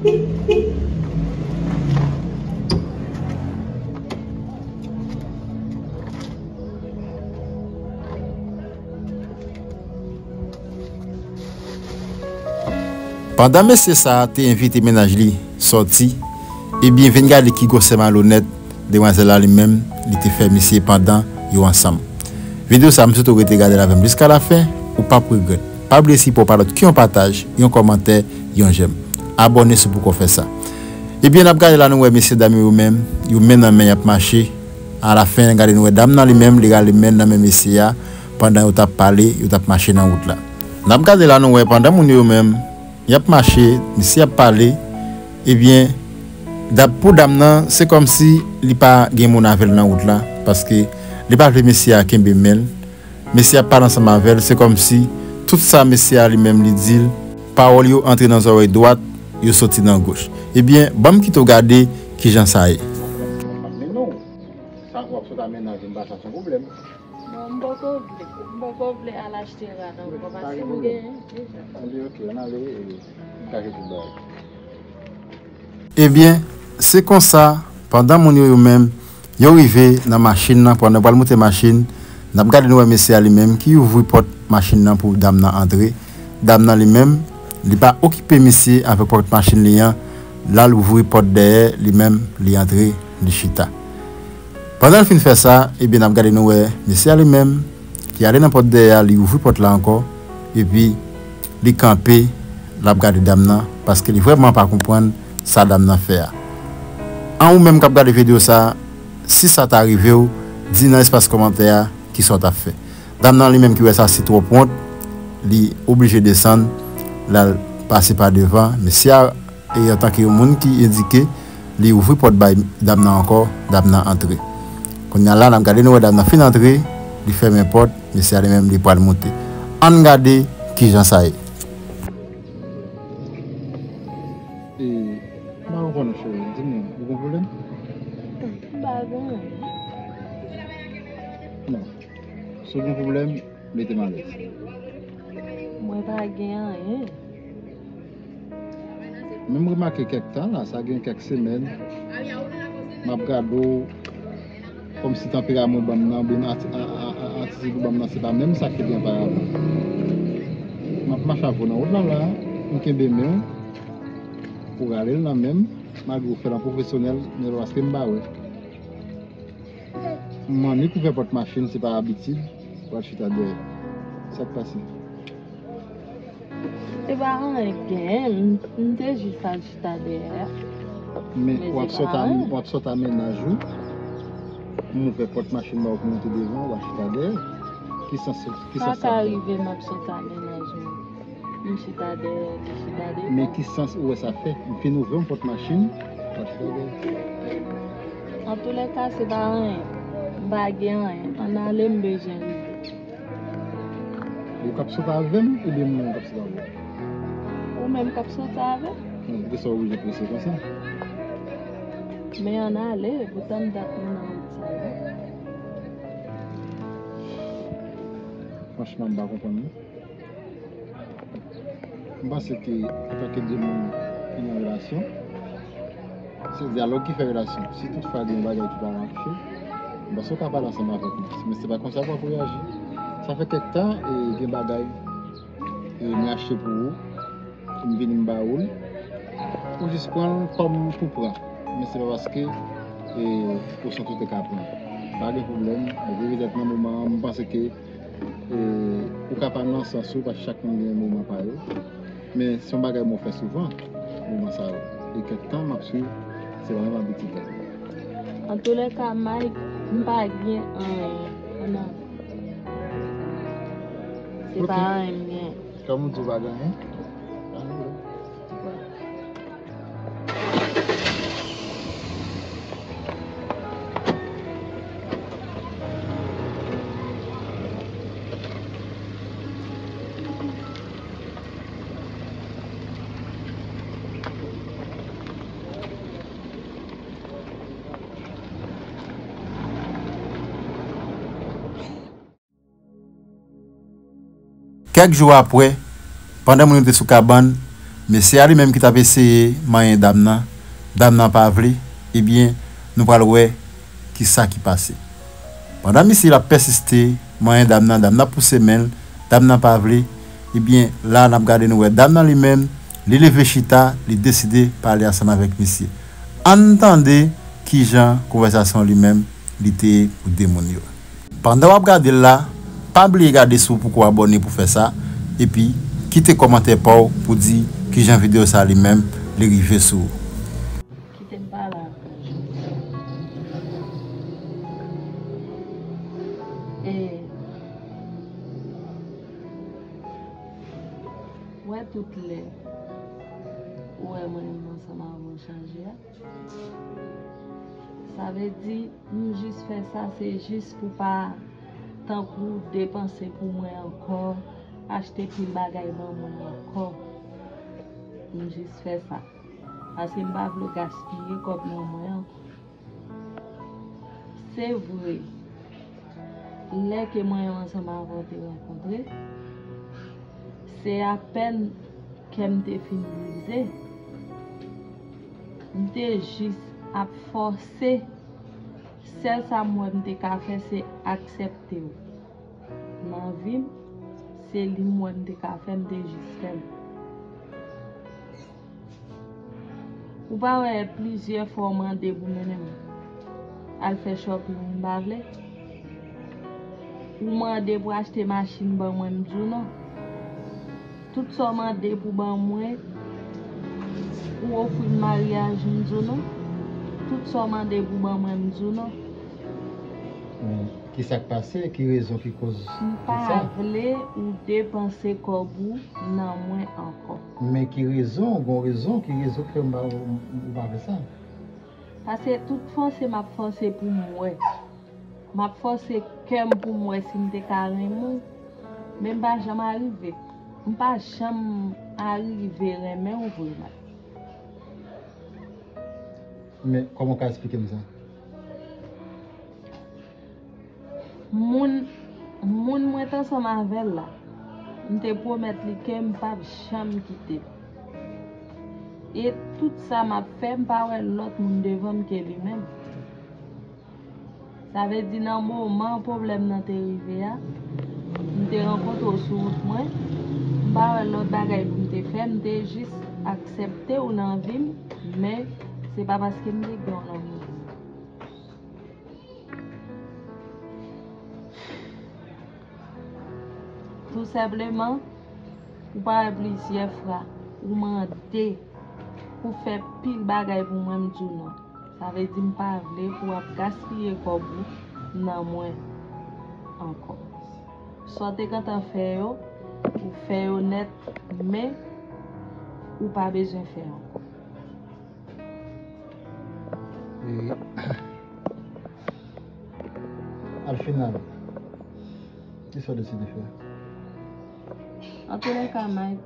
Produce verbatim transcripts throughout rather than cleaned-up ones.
Pandan mesye sa a te envite mennaj li sòti, ebyen, vin gade ki gwosè malonèt demwazèl la li menm li te fè misye pandan yo ansanm. Videyo sa a, m swete w rete gade l avè m jiska lafen, ou p ap regrèt. Pa bliye, si w pa lòt ke yon pataj, yon kòmantè, yon jèm. Abòne si w poko fè sa. Ebyen, n ap gade la, nou wè mesye dam yo menm, yo men nan men, y ap mache. Alafen, gade, nou wè dam nan li menm, li rale men nan men mesye a, pandan yo t ap pale, yo t ap mache nan wout la. N ap gade la, nou wè pandan moun yo menm, y ap mache, misye ap pale, ebyen, dap-, pou dam nan, se kòmsi li pa gen moun avè l nan wout la, paske li pa vle mesye a kenbe men l. Mesye ap pale ansanm avè l, se kòmsi tout sa mesye a li menm li di l, pawòl yo antre nan zòrèy dwat, yo soti nan goch. Ebyen, ban m kite w gade kijan sa ye. Sa w ap sot a mennaj ou, m pa sa se yon pwoblèm. Non, m poko vle. M poko vle al achte rad ankò, paske m genyen deja. Anben, ok, ann ale, e, m ka jete bagay. Ebyen, se konsa, pandan moun yo, yo menm, yo rive nan machin nan, pandan yo pral moute machin, n ap gade, nou wè mesye a li menm ki ouvri pòt machin nan pou dam nan antre. Dam nan li menm, li pa okipe misye avèk pòt machin li an, l al ouvri pòt dèyè, li menm, li antre, li chita. Pandan l fin fè sa, ebyen, n ap gade, nou wè mesye a li menm ki ale nan pòt dèyè a, li ouvri pòt la ankò, epi li kanpe, l ap gade dam nan, paske li vrèman pa konprann sa dam nan fè a. An, ou menm k ap gade videyo sa, si sa ta rive w, di nan espas kòmantè a kisa w t ap fè. Dam nan li menm ki wè sa, se twòp wont, li oblije desann, l al pase pa devan. Mesye a e antanke yon moun ki endike, li ouvri pòt bay dam nan ankò, dam nan antre. Kounye a la, n ap gade, nou wè dam nan fin antre, li fèmen pòt, mesye a li menm, li pral moute. Ann gade kijan sa ye. E, m pa konprann ou, cheri. Di m non, ou gen pwoblèm? M pa gen anyen. Non. Si w gen pwoblèm, mete m alèz. Mwen pa gen anyen. Men m remake kèk tan la, sa gen kèk semèn, m ap gade w kòmsi tanperaman w ban m nan, oubyen ati-, a, a, a, atitid ou ban m nan, se pa menm sa k te gen oparavan. M ap mache avè w nan wout la, la, m kenbe men w, ou rale l nan men m, malgre w fè l an pwofesyonèl, men paske m pa wè. M annik ouvè pòt machin, se pa abitid, w al chita dèyè. Sa k pase? Se pa anyen k genyen, m, m te jis al chita dèyè. Men w ap sot a, w ap sot a mennaj ou, m ouvè pòt machin ba w pou w monte devan, w al chita dèyè. Ki sans, ki sans sa? Pa ka rive m ap sot a mennaj mwen. M chita dèyè, li chita devan. Men ki sans ou wè sa fè? M fin ouvè yon pòt machin, w ap chita dèyè. Antoulèka, se pa anyen. M pa gen anyen. Ann ale, m bezwen rive. Ou k ap sot avè m, oubyen mwen k ap sot avè w? Ou menm k ap sot avè m. Non, poukisa w oblije prese konsa? Men ann ale, poutan m dat nou nan wout sa la. Franchman, m pa konprann non. M panse ke antanke de moun ki nan relasyon, se dyalòg ki fè relasyon. Si toutfwa gen yon bagay ki pa mache, m panse w ka pale ansanm avèk mwen. Men se pa konsa pou w ap reyaji. Sa fè kèk tan, e, gen bagay, e, mwen achte pou ou, m vini m ba ou l, ou jis pran l kòm pou pran. Men se pa paske, e, ou santi w te ka pran. Pa gen pwoblèm, mwen vin nan moman an, m panse ke E, ou ka pa nan sans ou, paske chak moun gen moman pa yo. Men se yon bagay mwen fè souvan, moman sa yo. E kèk tan m ap swiv, se pa menm abitid la. Antoulèka, Mike, m pa gen anyen. Ann ale. Se pa anyen m gen. Kòm ou di w pa gen anyen? Kèk jou apre, pandan moun yo te sou kabann, Mesye a li menm ki t ap eseye manyen dam nan, dam nan pa vle, ebyen, nou pral wè kisa ki pase. Pandan misye l ap pèsiste manyen dam nan, dam nan ap pouse men l, dam nan pa vle, ebyen, la n ap gade nou wè dam nan li menm, li leve chita, li deside pale ansanm avèk misye. Ann tande kijan konvèsasyon li menm li te ye pou de moun yo. Pandan w ap gade l la, pa bliye gade si w poko abòne pou fè sa, epi kite kòmantè pa w pou di kijan videyo sa li menm li rive sou ou. Kite m pale avè w. E, wè tout lè ou wè mwen menm ansanm avè w chanje a. Sa vle di, m jis fè sa, se jis pou pa tankou depanse pou mwen ankò, achte pil bagay ban mwen ankò. M jis fè sa. Paske m pa vle gaspiye kòb nan mwen ankò. Se vre, lè ke mwen menm ansanm avè w te rankontre, se apèn kè m te fin brize. M te jis ap fòse. Sèl sa m wè m te ka fè, se aksepte w nan vi m. Se li m wè m te ka fè, m te jis fè l. Ou pa wè plizyè fwa w mande pou mennen m al fè shopping, m pa vle. Ou mande pou achte machin ban mwen, m di w non. Tout sa w mande pou ban mwen, ou ofri m maryaj, m di w non. Tout sa w mande pou ban mwen, m di w non. Men, kisa k pase? Ki rezon ki koz tout sa? M pa vle ou depanse kòb ou nan mwen ankò. Men ki rezon? Gon rezon? Ki rezon k fè m pa, ou pa vle sa? Paske tout fòse m ap fòse pou m wè. M ap fòse kè m pou m wè si m te ka renmen w. Men m pa janm arive. M pa janm arive renmen w vre, Mike. Men, kòman w ka eksplike m sa? Moun, moun mwen t ansanm avè l la, m te pwomèt li ke m p ap janm kite l. E tout sa m ap fè, m pa wè lòt moun devan m ke li menm. Sa vle di nan moman pwoblèm nan te rive a, m te rankontre w sou wout mwen, m pa wè lòt bagay pou m te fè, m te jis aksepte w nan vi m, men se pa paske m te gen w nan vi m. Tou senpleman, ou pa wè plizyè fwa ou mande pou fè pil bagay pou mwen, m di w non. Sa vle di m pa vle pou w ap gaspiye kòb ou nan mwen ankò. Sa w te gentan fè yo, ou fè yo nèt, men ou pa bezwen fè ankò. E, al final, kisa w deside fè? Antoulèka, Mike,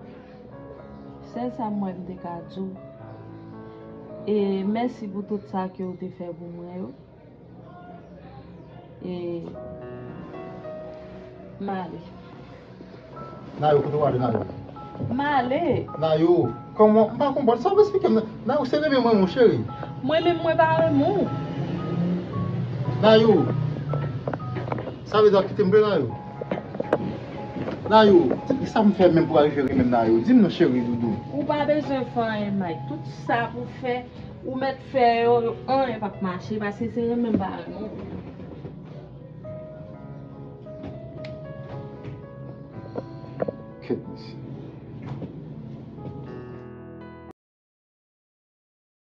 sèl sa m wè m te ka di w, e mèsi pou tout sa ke w te fè pou mwen yo. E m ale. Nayou, kote w ale, Nayou? M ale. Nayou, kòman? M pa konprann. Sa w eksplike m nan? Nayou, se renmen mwen, mon cheri. Mwen menm, mwen pa renmen w. Nayou, sa vle di w ap kite m vre, Nayou? Nayou, ki sa m fè menm pou w rive renmen m, Nayou? Di m non, cheri doudou. Ou pa bezwen fè anyen, Mike. Tout sa pou fè, ou mèt fè yo, yo anyen p ap mache, paske se renmen m pa renmen w. Kèt mesye.